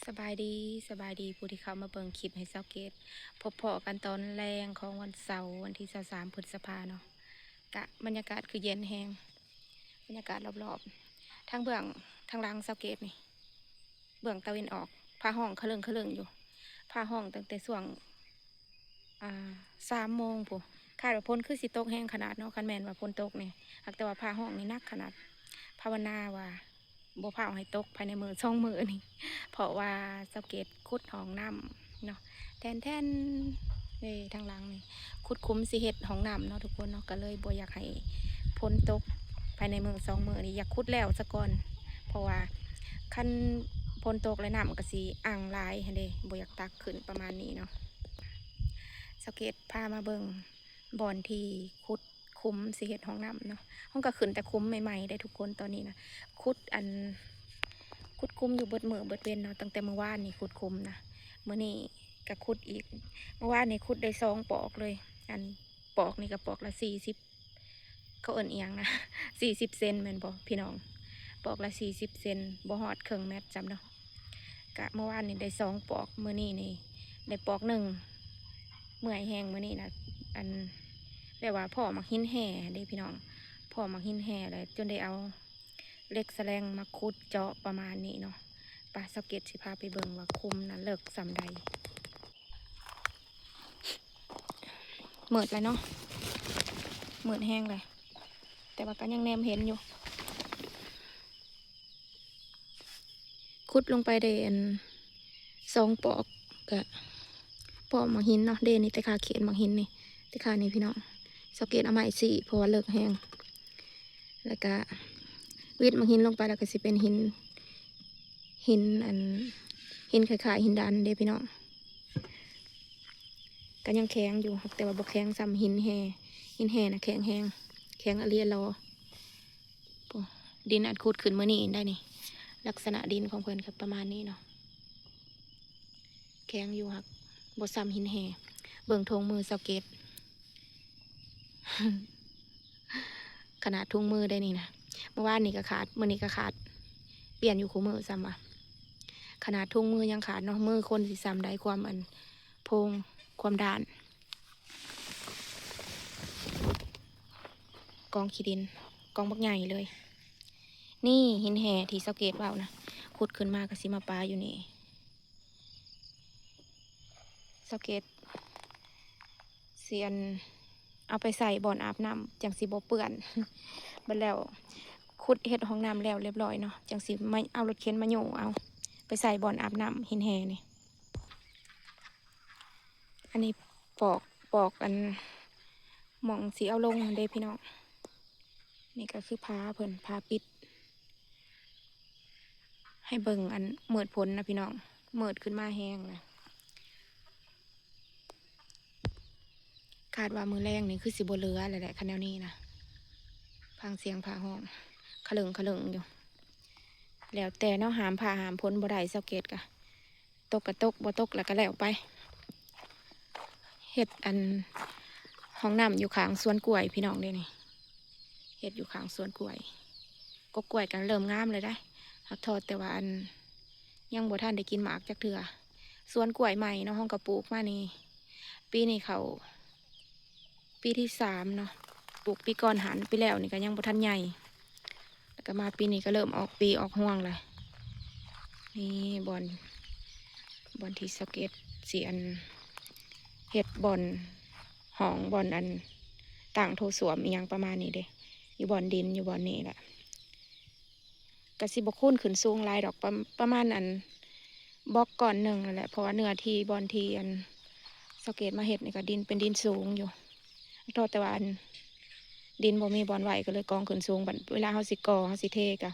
ສະບາຍດີ ສະບາຍດີຜູ້ທີ່ເຂົ້າມາເບິ່ງຄລິບໃຫ້ສາວເກດ. ພົບພໍ້ກັນຕອນແລງຂອງວັນເສົາ ວັນທີຊາວສາມ ພຶດສະພາເນາະ. ກະບັນຍາກາດຄືເຢັນແຮງ, ບັນຍາກາດລອບໆ ທາງເບື້ອງ ທາງຫຼັງສາວເກດນີ້ ເບື້ອງຕາເວັນອອກ ຟ້າຮ້ອງຄະເລິ້ງຄະເລິ້ງຢູ່. ຟ້າຮ້ອງຕັ້ງແຕ່ຊ່ວງ ອ່າ ສາມໂມງພຸ້ນ. ຄາດວ່າຝົນຄືຊິຕົກແຮງຂະໜາດເນາະ ຄັນແມ່ນວ່າຝົນຕົກນີ້. ຫາກແຕ່ວ່າຟ້າຮ້ອງນີ້ໜັກຂະໜາດ. ພາວະນາວ່າບໍ່ຟ້າວໃຫ້ຕົກພາຍໃນມື້ສອງມື້ນີ້ ເພາະວ່າສາວເກດຂຸດຫ້ອງນ້ຳເນາະ. ແທນໆ ເດ້ ທາງຫຼັງນີ້ ຂຸດຂຸມຊິເຮັດຫ້ອງນ້ຳເນາະທຸກຄົນເນາະ, ກໍເລີຍບໍ່ຢາກໃຫ້ຝົນຕົກພາຍໃນມື້ສອງມື້ນີ້. ຢາກຂຸດແລ້ວສາກ່ອນ ເພາະວ່າຄັນຝົນຕົກແລ້ວນ້ຳກໍຊິອັ່ງຫຼາຍຫັ້ນເດ້, ບໍ່ຢາກຕັກຂຶ້ນປະມານນີ້ເນາະ. ສາວເກດພາມາເບິ່ງບ່ອນທີ່ຂຸດຂຸມຊິເຮັດຫ້ອງນ້ຳເນາະ. ເຮົາກໍຂຶ້ນແຕ່ຂຸມໃໝ່ໆ ໄດ້ທຸກຄົນ. ຕອນນີ້ນະ ຂຸດ ອັນ ຂຸດຂຸມຢູ່ເບິດມື້ເບິດເວັນເນາະ, ຕັ້ງແຕ່ມື້ວານນີ້ຂຸດຂຸມນະ, ມື້ນີ້ກໍຂຸດອີກ. ມື້ວານນີ້ຂຸດໄດ້ສອງປອກເລີຍ. ອັນ ປອກນີ້ກໍປອກລະສີ່ສິບ ເຂົາເອີ້ນອີ່ຫຍັງນະ ສີ່ສິບເຊັນແມ່ນບໍ່ພີ່ນ້ອງ? ປອກລະສີ່ສິບເຊັນ ບໍ່ຮອດເຄິ່ງແມັດຊ້ຳເນາະ. ກະມື້ວານນີ້ໄດ້ສອງປອກ ມື້ນີ້ນີ້ໄດ້ປອກໜຶ່ງ. ເມື່ອຍແຮງມື້ນີ້ນະ, ອັນ ແບບວ່າພໍ້ໝາກຫີນແຮ່ເດ້ພີ່ນ້ອງ, ພໍ້ໝາກຫີນແຮ່ແລ້ວ ຈົນໄດ້ເອົາເຫຼັກສະແລງມາຂຸດເຈາະປະມານນີ້ເນາະ. ໄປ ສາວເກດຊິພາໄປເບິ່ງວ່າຂຸມນັ້ນເລິກສ່ຳໃດ. ມືດແລ້ວເນາະ, ມືດແຮງເລີຍ ແຕ່ວ່າກໍຍັງແນມເຫັນຢູ່. ຂຸດລົງໄປໄດ້ອັນສອງປອກ ກະປອກໝາກຫີນເນາະ. ເດ້ ນີ້ແຕ່ຄາເຂດໝາກຫີນນີ້ ແຕ່ຄານີ້ພີ່ນ້ອງ. ສາວເກດເອົາໄມ້ຊີ້ ເພາະວ່າເລິກແຮງ. ແລ້ວກະຫວິດໝາກຫີນລົງໄປ ແລ້ວກະຊິເປັນຫີນ ຫີນ ອັນ ຫີນຄ້າຍໆຫີນດານເດ້ພີ່ນ້ອງ. ກໍຍັງແຂງຢູ່ ແຕ່ວ່າບໍ່ແຂງສ່ຳຫີນແຮ່. ຫີນແຮ່ນະແຂງແຮງ ແຂງອະລີອະລໍ. ໂອ້ ດິນອັນຂຸດຂຶ້ນມື້ນີ້ໄດ໋ນີ້. ລັກສະນະດິນຂອງເພິ່ນກໍປະມານນີ້ເນາະ, ແຂງຢູ່ ຫາກບໍ່ສ່ຳຫີນແຮ່. ເບິ່ງຖົງມືສາວເກດ ຂະໜາດຖົງມືໄດ໋ນີ້ນະ, ມື້ວານນີ້ກໍຂາດ ມື້ນີ້ກໍຂາດ, ປ່ຽນຢູ່ຄູ່ມື້ຊ້ຳວ່າ. ຂະໜາດຖົງມືຍັງຂາດເນາະ, ມືຄົນຊິສ່ຳໃດ ຄວາມອັນໂພງ ຄວາມດ້ານ. ກອງຂີ້ດິນ ກອງບັກໃຫຍ່ເລີຍ. ນີ້ຫີນແຮ່ທີ່ສາວເກດເວົ້ານະ, ຂຸດຂຶ້ນມາກໍຊິມາປະຢູ່ນີ້. ສາວເກດຊິອັນ ເອົາໄປໃສ່ບ່ອນອາບນ້ຳ ຈັ່ງຊິບໍ່ເປື້ອນ. ບັດແລ້ວຂຸດເຮັດຫ້ອງນ້ຳແລ້ວລຽບຮ້ອຍເນາະ, ຈັ່ງຊິມາເອົາລົດເຂັນມາໂຍກເອົາໄປໃສ່ບ່ອນອາບນ້ຳຫີນແຮ່ນີ້. ອັນນີ້ປອກ ປອກອັນ ໝ່ອງຊິເອົາລົງຫັ້ນເດ້ພີ່ນ້ອງ. ນີ້ກໍຄືຜ້າເພິ່ນ ຜ້າປິດ ໃຫ້ເບິ່ງອັນມືດຝົນນະພີ່ນ້ອງ, ມືດຂຶ້ນມາແຮງນະ. ຄາດວ່າມື້ແລງນີ້ຄືຊິບໍ່ເຫຼືອແລ້ວແຫຼະ ຄັນແນວນີ້ນະ. ຟັງສຽງຟ້າຮ້ອງຄະເລິ້ງຄະເລິ້ງຢູ່. ແລ້ວແຕ່ເນາະ, ຫ້າມຟ້າຫ້າມຝົນບໍ່ໄດ້, ສາວເກດກະ ຕົກກະຕົກ ບໍ່ຕົກແລ້ວກະແລ້ວໄປ. ເຮັດອັນຫ້ອງນ້ຳຢູ່ຂ້າງສວນກ້ວຍພີ່ນ້ອງເດ້ນີ້, ເຮັດຢູ່ຂ້າງສວນກ້ວຍ. ກົກກ້ວຍກະເລີ່ມງາມແລ້ວໄດ໋, ຫາກທໍ່ແຕ່ວ່າອັນ ຍັງບໍ່ທັນໄດ້ກິນໝາກຈັກເທື່ອ. ສວນກ້ວຍໃໝ່ເນາະ, ເຮົາກະປູກມານີ້ ປີນີ້ເຂົ້າ ປີທີສາມເນາະ, ປູກປີກ່ອນຫັ້ນ, ປີແລ້ວນີ້ກໍຍັງບໍ່ທັນໃຫຍ່, ແລ້ວກໍມາປີນີ້ກໍເລີ່ມອອກປີອອກຮວງແລ້ວ. ນີ້ບ່ອນ ບ່ອນທີ່ສາວເກດຊິອັນ ເຮັດບ່ອນຫ້ອງ ບ່ອນອັນ ຕັ້ງໂຖສ້ວມອີ່ຫຍັງປະມານນີ້ເດ້, ຢູ່ບ່ອນດິນ ຢູ່ບ່ອນນີ້ແຫຼະ. ກະຊິບໍ່ຄູນຂຶ້ນສູງຫຼາຍດອກ, ປະ ປະມານອັນ ບລັອກກ້ອນໜຶ່ງຫັ້ນແຫຼະ, ເພາະວ່າເນື້ອທີ່ບ່ອນທີ່ອັນ ສາວເກດມາເຮັດນີ້ກະດິນເປັນດິນສູງຢູ່, ເພາະແຕ່ວ່າອັນ ດິນບໍ່ມີບ່ອນໄວ້ ກະເລີຍກອງຂຶ້ນສູງ, ບັດເວລາເຮົາຊິກໍ່ ເຮົາຊິເທກະ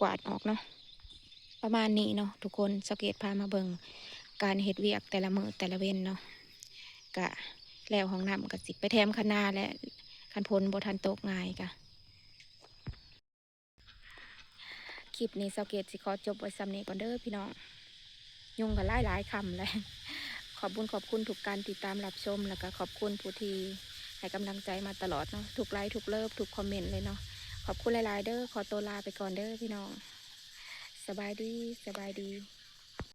ກວາດອອກເນາະ. ປະມານນີ້ເນາະທຸກຄົນ, ສາວເກດພາມາເບິ່ງການເຮັດວຽກແຕ່ລະມື້ແຕ່ລະເວັນເນາະ, ກະແລ້ວຫ້ອງນ້ຳກະຊິໄປແຖມຄັນນາແຫຼະ, ຄັນຝົນບໍ່ທັນຕົກຫງາຍກະ. ຄລິບນີ້ສາວເກດຊິຂໍຈົບໄວ້ສ່ຳນີ້ກ່ອນເດີພີ່ນ້ອງ, ຍຸງກໍຫຼາຍໆຄ່ຳແລ້ວ. ຂອບບຸນຂອບຄຸນທຸກການຕິດຕາມຮັບຊົມ ແລ້ວກໍຂອບຄຸນຜູ້ທີ່ໃຫ້ກຳລັງໃຈມາຕະຫຼອດເນາະ, ທຸກໄລ ທຸກເລີບ ທຸກຄອມເມັນເລີຍເນາະ. ຂອບຄຸນຫຼາຍໆເດີ, ຂໍຕົວລາໄປກ່ອນເດີພີ່ນ້ອງ. ສະບາຍດີ ສະບາຍດີ.